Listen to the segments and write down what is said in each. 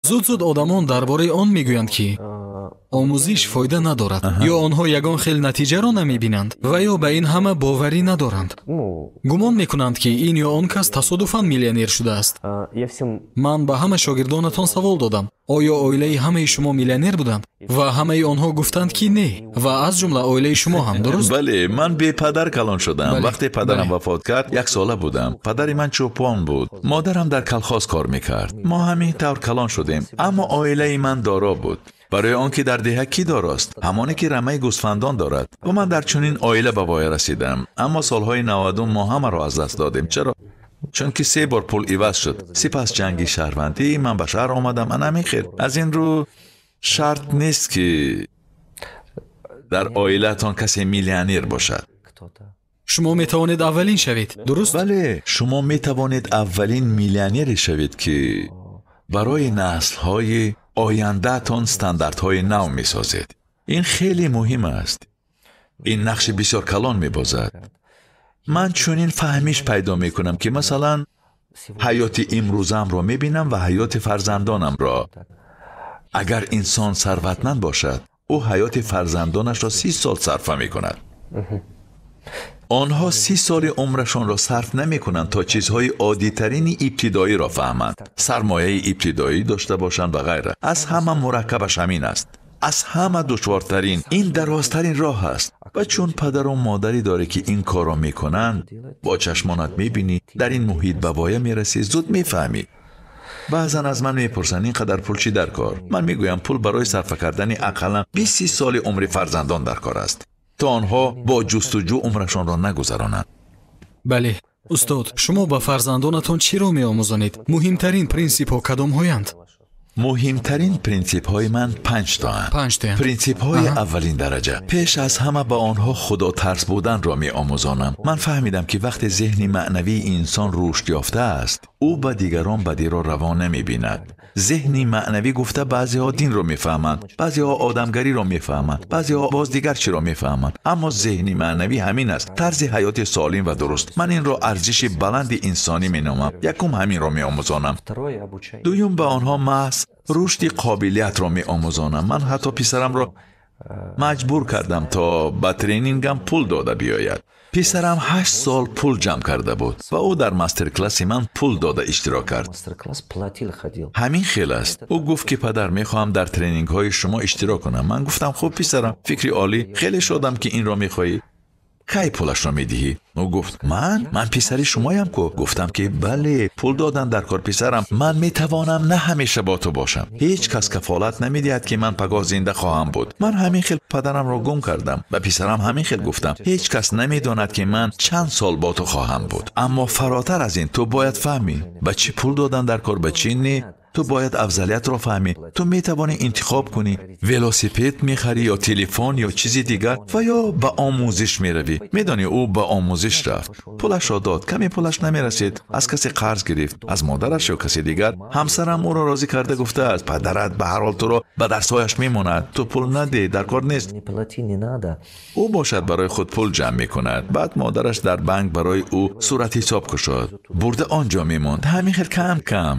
Зуд-зуд одамон дар бораи он мегӯянд, ки омӯзиш фоида надорад, ё онҳо ягон хел натиҷаро намебинанд ва ё ба ин ҳама боварӣ надоранд. Гумон мекунанд, ки ин ё он кас тасодуфан миллионер шудааст. Ман ба ҳама шогирдонатон савол додам: оё оилаи ҳамаи шумо миллионер буданд? Ва ҳамаи онҳо гуфтанд, ки не, ва аз ҷумла оилаи шумо ҳам, дуруст? Бале, ман бепадар калон шудам. Вақте падарам вафот кард, 1 сола будам. Падари ман чӯпон буд, модарам дар колхоз кор мекард. Мо ҳамин тавр калон шудем, аммо оилаи ман доро буд. Барои он ки дар деҳа кӣ дорост? Ҳамоне ки рамаи гӯсфандон дорад. Ва ман дар чунин оила ба воя расидам. Аммо солҳои 90 мо ҳамаро аз даст додем. Чаро? Чунки 3 бор пул иваз шуд. Сипас ҷанги шаҳрвандӣ, ман ба шаҳр омадам. Ана ҳамин хел. Аз ин рӯ шарт нест, ки дар оилаатон касе миллионер бошад. Шумо метавонед аввалин шавед, дуруст? Бале, шумо метавонед аввалин миллионере шавед, ки барои наслҳои ояндаатон стандартҳои нав месозед. Ин хеле муҳим аст. Ин нақши бисёр калон мебозад. Ман чунин фаҳмиш пайдо мекунам, ки масалан ҳаёти имрӯзамро мебинам ва ҳаёти фарзандонамро. Агар инсон сарватманд бошад, ӯ ҳаёти фарзандонашро 30 сол сарфа мекунад. Онҳо 30 соли умрашонро сарф намекунанд то чизҳои оддитарини ибтидоиро фаҳманд, сармояи ибтидоӣ дошта бошанд ва ғайра. Аз ҳама мураккабаш ҳамин аст. Аз ҳама душвортарин, ин дарозтарин роҳ аст. Ва чун падару модаре дорӣ, ки ин корро мекунанд, бо чашмонат мебинӣ, дар ин муҳит ба воя мерасӣ, зуд мефаҳмӣ. Баъзан аз ман мепурсанд, ин қадар пул чӣ дар кор? Ман мегӯям, пул барои сарфа кардани ақаллан 20-30 соли умри фарзандон дар кор аст, то онҳо бо ҷустуҷӯ умрашонро нагузаронанд. Бале, устод, шумо ба фарзандонатон чиро меомӯзонед? Муҳимтарин принсипҳо кадомҳоянд? Муҳимтарин принсипҳои ман 5 тоанд. 5 тоанд. Принсипҳои аввалин дараҷа. Пеш аз ҳама ба онҳо худотарс буданро меомӯзонам. Ман фаҳмидам, ки вақте зеҳни маънавии инсон рушд ёфтааст, ӯ ба дигарон бадиро раво намебинад. Зеҳни маънавӣ гуфта баъзеҳо динро мефаҳманд, баъзеҳо одамгариро мефаҳманд, баъзеҳо боз дигар чиро мефаҳманд. Аммо зеҳни маънавӣ ҳамин аст, тарзи ҳаёти солим ва дуруст. Ман инро арзиши баланди инсонӣ меномам. Якум ҳаминро меомӯзонам. Дуюм, ба онҳо маҳз рушди қобилиятро меомӯзонам. Ман ҳатто писарамро маҷбур кардам, то ба тренингам пул дода биёяд. Писарам 8 сол пул ҷамъ карда буд ва ӯ дар мастер-класси ман пул дода иштирок кард. Ҳамин хел аст. Ӯ гуфт, ки падар, мехоҳам дар тренингҳои шумо иштирок кунам. Ман гуфтам, хуб писарам, фикри олӣ, хеле шодам, ки инро мехоҳӣ. Кай пулашро медиҳӣ? Ӯ гуфт, ман писари шумоям ку. Гуфтам, ки бале, пул додан дар кор писарам. Ман метавонам на ҳамеша бо ту бошам. Ҳеҷ кас кафолат намедиҳад, ки ман пагоҳ зинда хоҳам буд. Ман ҳамин хел падарамро гум кардам. Ба писарам ҳамин хел гуфтам, ҳеҷ кас намедонад, ки ман чанд сол бо ту хоҳам буд. Аммо фаротар аз ин, ту бояд фаҳмӣ ба чӣ пул додан дар кор, ба чӣ не. Ту бояд афзалиятро фаҳмӣ. Ту метавонӣ интихоб кунӣ, велосипед мехарӣ ё телефон ё чизи дигар, ва ё ба омӯзиш меравӣ. Медонӣ, ӯ ба омӯзиш рафт, пулашро дод, каме пулаш намерасид, аз касе қарз гирифт, аз модараш ё касе дигар. Ҳамсарам ӯро розӣ карда гуфтааст, падарат ба ҳар ҳол туро ба дарсҳояш мемонад, ту пул надеҳ, дар кор нест. Ӯ бошад барои худ пул ҷамъ мекунад. Баъд модараш дар банк барои ӯ суратҳисоб кушод, бурда он ҷо мемонд. Ҳамин хел кам кам.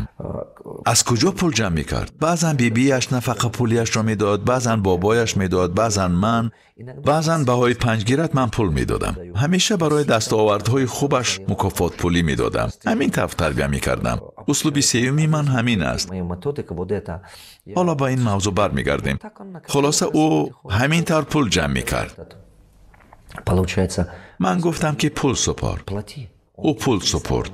Аз куҷо пул ҷамъ мекард? Баъзан бибиаш нафақапулиашро медод, баъзан бобояш медод, баъзан ман, баъзан баҳои 5 гират ман пул медодам. Ҳамеша барои дастовардҳои хубаш мукофотпулӣ медодам. Ҳамин тавр тарбия мекардам. Услуби сеюми ман ҳамин аст. Ҳоло ба ин мавзӯъ бармегардем. Хулоса, ӯ ҳамин тавр пул ҷамъ мекард. Ман гуфтам, ки пул супор. Ӯ пул супурд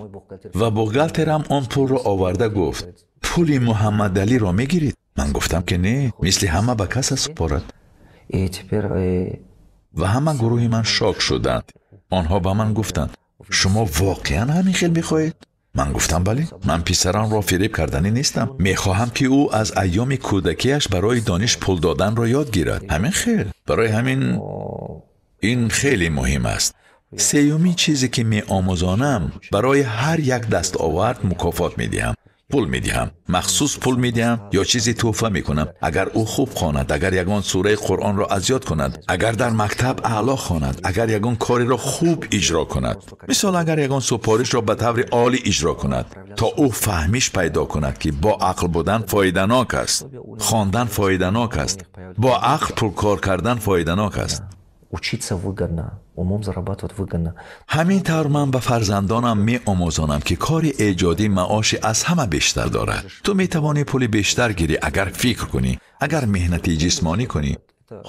ва бухгалтерам он пулро оварда гуфт, пули Муҳаммадалиро мегирид? Ман гуфтам, ки не, мисли ҳама ба каса супорад. Ва ҳама гурӯҳи ман шок шуданд. Онҳо ба ман гуфтанд, шумо воқеан ҳамин хел мехоҳед? Ман гуфтам, бале, ман писарамро фиреб карданӣ нестам. Мехоҳам, ки ӯ аз айёми кӯдакиаш барои дониш пул доданро ёд гирад. Ҳамин хел. Барои ҳамин ин хеле муҳим аст. Сеюмин чизе, ки меомӯзонам, барои ҳар як дастовард мукофот медиҳам. Пул медиҳам, махсус пул медиҳам ё чизе тӯҳфа мекунам. Агар ӯ хуб хонад, агар ягон сураи Қуръонро аз ёд кунад, агар дар мактаб аъло хонад, агар ягон кореро хуб иҷро кунад, мисол агар ягон супоришро ба таври олӣ иҷро кунад, то ӯ фаҳмиш пайдо кунад, ки бо ақл будан фоиданок аст, хондан фоиданок аст, бо ақл пул кор кардан фоиданок аст. Учиться выгодно, умом зарабатывать выгодно. Ҳамин тавр ман ба фарзандонам меомӯзонам, ки кори эҷодӣ маоши аз ҳама бештар дорад. Ту метавонӣ пули бештар гирӣ, агар фикр кунӣ, агар меҳнати ҷисмонӣ кунӣ.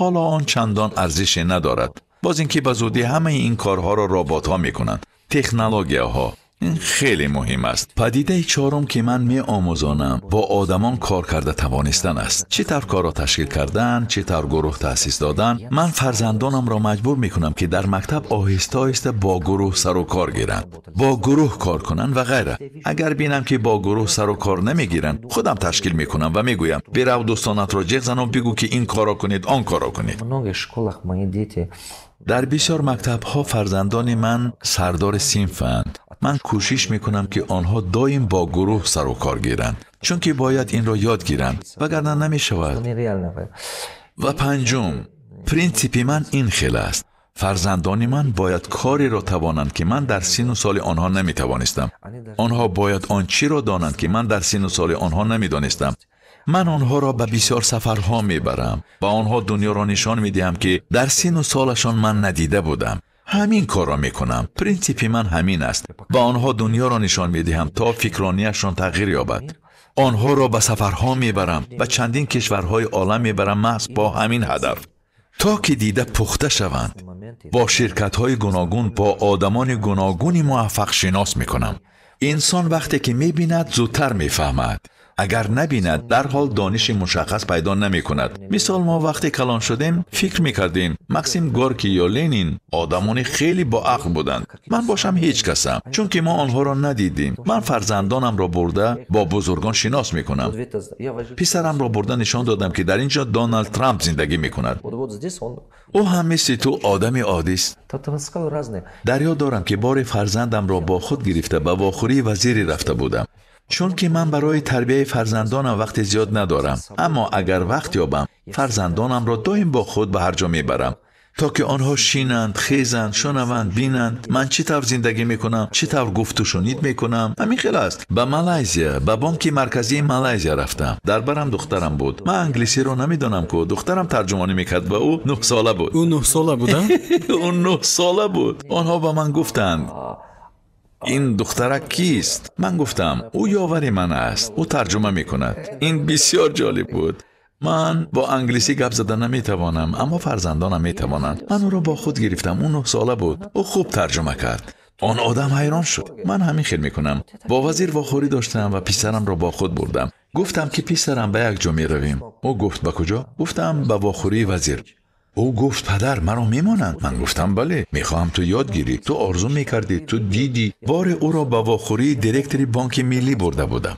Ҳоло он чандон арзише надорад. Боз ин ки ба зудӣ ҳамаи ин корҳоро роботҳо мекунанд, технологияҳо. Ин хеле муҳим аст. Падидаи чорум, ки ман меомӯзонам, бо одамон кор карда тавонистан аст. Чӣ тавр корро ташкил кардан, чӣ тавр гурӯҳ таъсис додан. Ман фарзандонамро маҷбур мекунам, ки дар мактаб оҳиста оҳиста бо гурӯҳ сару кор гиранд, бо гурӯҳ кор кунанд ва ғайра. Агар бинам, ки бо гурӯҳ сару кор намегиранд, худам ташкил мекунам ва мегӯям: бирав, дӯстонатро ҷеғ занам, бигӯ, ки ин корро кунед, он корро кунед. В многих школах мои дети Дар бисёр мактабҳо фарзандони ман сардори синфанд. Ман кӯшиш мекунам, ки онҳо доим бо гурӯҳ сару кор гиранд, чунки бояд инро ёд гиранд, вагарна намешавад. Нереально. Ва панҷум принсипи ман ин хел аст: фарзандони ман бояд кореро тавонанд, ки ман дар синну соли онҳо наметавонистам. Онҳо бояд он чиро донанд, ки ман дар синну соли онҳо намедонистам. Ман онҳоро ба бисёр сафарҳо мебарам, ба онҳо дунёро нишон медиҳам, ки дар синну солашон ман надида будам. Ҳамин корро мекунам. Принсипи ман ҳамин аст: ба онҳо дунёро нишон медиҳам, то фикронияшон тағйир ёбад. Онҳоро ба сафарҳо мебарам, ба чандин кишварҳои олам мебарам, маҳз бо ҳамин ҳадаф, то ки дида пухта шаванд. Бо ширкатҳои гуногун, бо одамони гуногуни муваффақ шинос мекунам. Инсон вақте ки мебинад, зудтар мефаҳмад. Агар набинад, дарҳол дониши мушаххас пайдо намекунад. Мисол, мо вақте калон шудем, фикр мекардем, Максим Горкий ё Ленин одамони хеле боақл буданд, ман бошам ҳеҷ касам, чунки мо онҳоро надидем. Ман фарзандонамро бурда бо бузургон шинос мекунам. Писарамро бурда нишон додам, ки дар ин ҷо Доналд Трамп зиндагӣ мекунад. Ӯ ҳам мисли ту одами оддист. Дар ёд дорам, ки боре фарзандамро бо худ гирифта ба вохӯрии вазире рафта будам, чунки ман барои тарбияи фарзандонам вақти зиёд надорам, аммо агар вақт ёбам, фарзандонамро доим бо худ ба ҳар ҷо мебарам, то ки онҳо шинанд, хезанд, шунаванд, бинанд, ман чӣ тавр зиндагӣ мекунам, чӣ тавр гуфтушунид мекунам. Ҳамин хел аст. Ба Малайзия, ба бонки марказии Малайзия рафтам. Дар барам духтарам буд. Ман англисиро намедонам ку, духтарам тарҷумонӣ мекард ва ӯ 9-сола буд. Ӯ 9-сола буда? Ӯ 9-сола буд. Онҳо ба ман гуфтанд: ин духтарак кист? Ман гуфтам: ӯ ёвари ман аст, ӯ тарҷума мекунад. Ин бисёр ҷолиб буд. Ман бо англисӣ гап зада наметавонам, аммо фарзандонам метавонанд. Ман ӯро бо худ гирифтам. Ӯ 9-сола буд, ӯ хуб тарҷума кард. Он одам ҳайрон шуд. Ман ҳамин хел мекунам. Бо вазир вохӯрӣ доштам ва писарамро бо худ бурдам. Гуфтам, ки писарам, ба як ҷо меравем. Ӯ гуфт: ба куҷо? Гуфтам: ба вохӯрии вазир. Ӯ гуфт: падар, маро мемонанд? Ман гуфтам: бале, мехоҳам ту ёд гирӣ. Ту орзу мекардӣ, ту дидӣ. Боре ӯро ба вохӯрии директори бонки миллӣ бурда будам.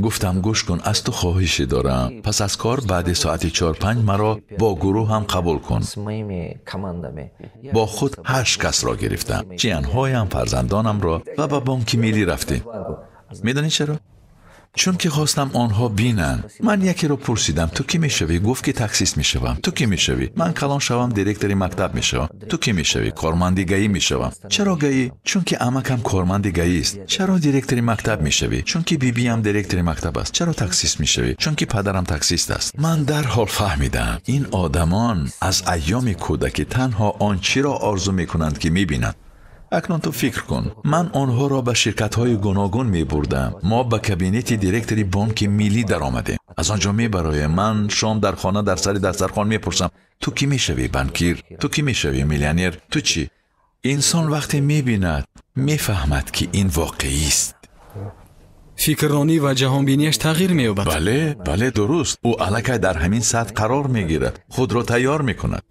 Гуфтам: гӯш кун, аз ту хоҳише дорам. Пас аз кор баъди соати 4-5 маро бо гурӯҳам қабул кун. Бо худ 8 касро гирифтам, ҷиянҳоям, фарзандонамро, ва ба бонки миллӣ рафтем. Медонӣ чаро? Чунки хостам онҳо бинанд. Ман якеро пурсидам: ту кӣ мешавӣ? Гуфт, ки таксист мешавам. Ту кӣ мешавӣ? Ман калон шавам, директори мактаб мешавам. Ту кӣ мешавӣ? Корманди ГАИ мешавам. Чаро ГАИ? Чунки амакам корманди ГАИст. Чаро директори мактаб мешавӣ? Чунки бибиям директори мактаб аст. Чаро таксист мешавӣ? Чунки падарам таксист аст. Ман дарҳол фаҳмидам, ин одамон аз айёми кӯдакӣ танҳо он чиро орзу мекунанд, ки мебинанд. Акнун ту фикр кун, ман онҳоро ба ширкатҳои гуногун мебурдам. Мо ба кабинети директори бонки миллӣ даромадем. Аз он ҷо мебароем. Ман шом дар хона дар сари дастархон мепурсам: ту кӣ мешавӣ? Банкир. Ту кӣ мешавӣ? Миллионер. Ту чӣ? Инсон вақте мебинад, мефаҳмад, ки ин воқеист. Фикрронӣ ва ҷаҳонбинияш тағйир меёбад. Бале, бале, дуруст. Ӯ аллакай дар ҳамин сатҳ қарор мегирад, худро тайёр мекунад.